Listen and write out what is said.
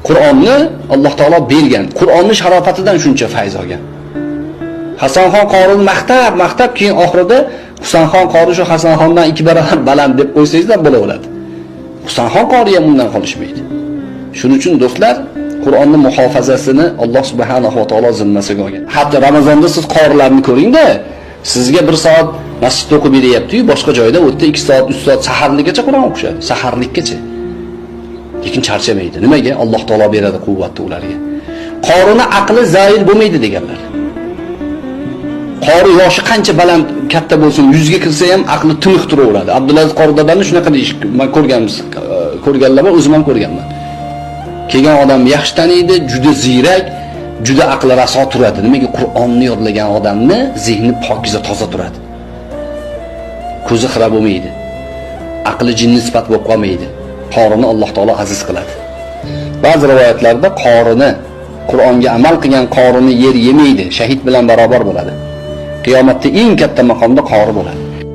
Qur'onni Alloh taolo bergan. Qur'onni sharofatidan shuncha fayz olgan. Hasanxon qorini maqtab, maqtab keyin oxirida Husanxon qori shu Hasanxondan 2 barobar baland deb qo'ysangiz ham bo'laveradi. Husanxon qori ham undan qolishmaydi. Shuning uchun do'stlar, Qur'onning muhofazasini Alloh subhanahu va taolo zimmasiga olgan. Hatto Ramazonda siz qorilarni ko'ringda, sizga 1 soat masjidda o'qib beryapti-yu, boshqa joyda u yerda 2 soat, 3 soat saharlikkacha Qur'on o'qishadi, saharlikkacha. Lekin charchamaydi. Nimaga? Alloh taolo beradi quvvatni ularga. Qorini aqli zoil bo'lmaydi deganlar. Qori yoshi qancha baland katta bo'lsin, 100 ga kirsa ham aqli tiniq turaveradi. Abdulaziz qori dadani shunaqa deyish, men ko'rganmiz, ko'rganlar bor, o'zim ham ko'rganman. Kelgan odam yaxshi taniydi, juda ziyrak, juda aqli raso turadi. Nimaga? Qur'onni yodlagan odamni zehni pokiza, toza turadi. Ko'zi xira bo'lmaydi. Aqli jinni sifat bo'lib qolmaydi. Qorini Alloh taolo aziz qiladi. Ba'zi rivoyatlarda qorini, Qur'onga amal qilgan qorini yer yemaydi, shahid bilan barobar bo'ladi. Qiyomatda eng katta maqomda qori bo'ladi.